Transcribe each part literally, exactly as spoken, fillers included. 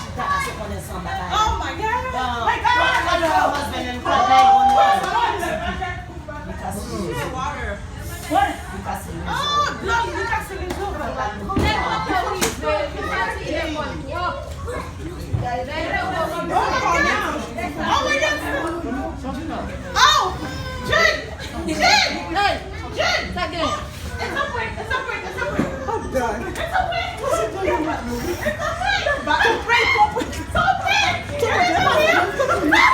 chita, se konnen san bagay. Oh my God. My God. Call your husband and call nine one one. Li kase rezo. Li kase rezo. Oh, li kase rezo. Oh, Jay! Jay! Hey! Jay! Sa gen? It's a prank, it's a prank, it's a prank. I'm done. It's a prank. It's a prank. It's a prank. It's a prank. It's a prank.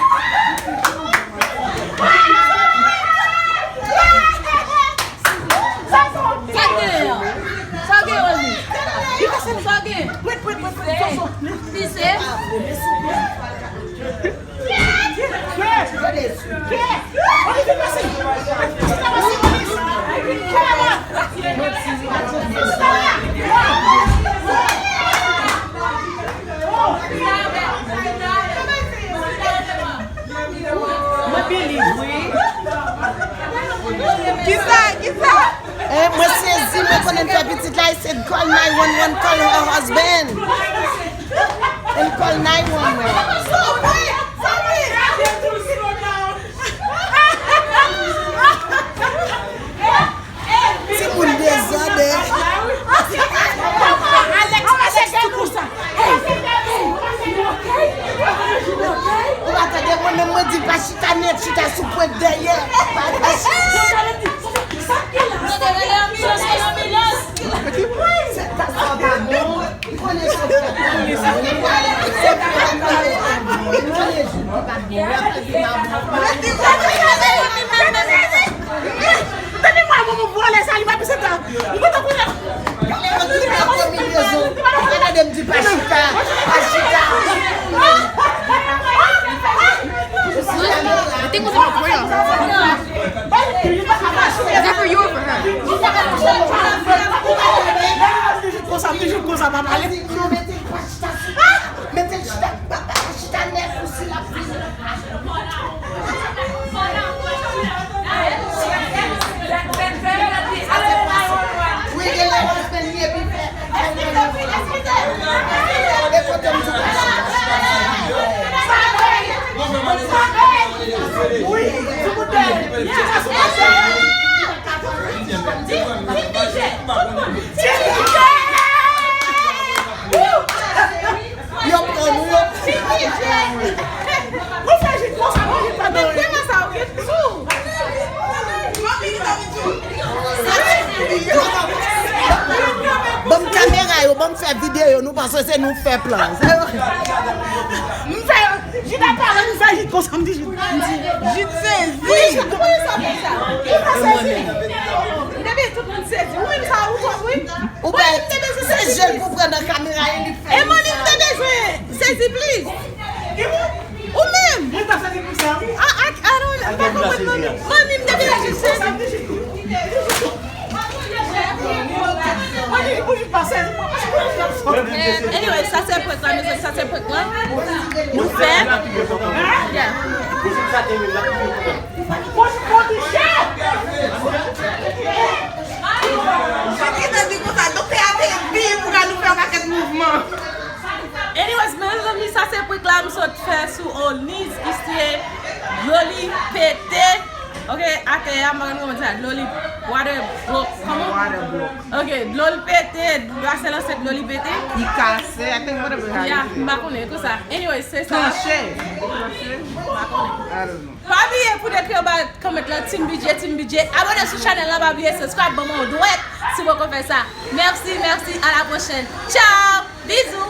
Sa gen an? Sa gen, Oli? Sa gen? Pise? Mwen believe, wi. Kisa? Kisa? Eh, mwen sezi, mwen konnen fè pitit la, he said call nine one one, call her husband. And call nine one one. Timoun dezòde. Alex, Alex, tou konsa. Hey, hey, you okay? You okay? Ou pa tande mwen menm, mwen di pa chita nèt, chita sou pwent dèyè. Pa, pa chita. Se ta sa pa bon. Li konnen se ou ki pa bon. Li konnen se ou ki pa bon. Li konnen jou ki pa bon. Tande mwen, mwen, mwen vòlè sa, li pa pise tan. Li pa tankou nan. Gade yon ti nan konbinezon. Gade m di pa chita. Pa chita. Mete kote nan pwen an. Is that for you or for her? Toujou konsa, toujou konsa, pa pale. Non, mete l pa chita sou. Mete l chita, pa, pa, pa chita nèf ou si l ap vini. Wi, sou boutèy. Yes. Di, di T J. Tout moun. T J. Yo pran nou, yo. T J. Ou fè jit konsa, non, jit pa nan. Demen sa, ou gen sou. Ban m kamera yo, ban m fè videyo, nou panse se nou fè plan. M fè, jit ap pale, m fè jit konsa, m di jit. M di, jit sezi. Wi, jit, kòman sa fè sa? Ou pa sezi? M te vin tout moun sezi. Ou menm sa, ou konprann, wi. Ou pa, se jel pou pran nan kamera e li fè. E mwen menm te bezwen sezi plis. Ou menm. Mwen ta sezi pou sa, wi. Ah, ah, ah, non, m pa konprann mwen menm. Mwen menm te bezwen sezi. Mwen di pou li pa sezi. Eh, anyway, sa se prank la, mezanmi, sa se prank la. Nou fè. Yeah. Jodi te di konsa, doktè a te di pou ka nou fè yon pakèt mouvman. Anyways, mezanmi, sa se prank la m sot fè sou Olniz ki se dlo li pete. Ok, atè a, m pa konn kòman di sa, dlo li water block. Kòman? Water block. Ok, dlo li pete, dlo a se lanse dlo li pete. Li kase, I think whatever. Yeah, m pa konnen, konsa. Anyways, se sa. Tranche. Tranche. M pa konnen. I don't know. Pa bliye pou dekri anba kòmant lan, Team B J, Team B J. Abòne sou chanèl la, pa bliye subscribe, ban mwen yon dwèt si w poko fè sa. Mèsi, mèsi, à la prochaine. Ciao, bizou.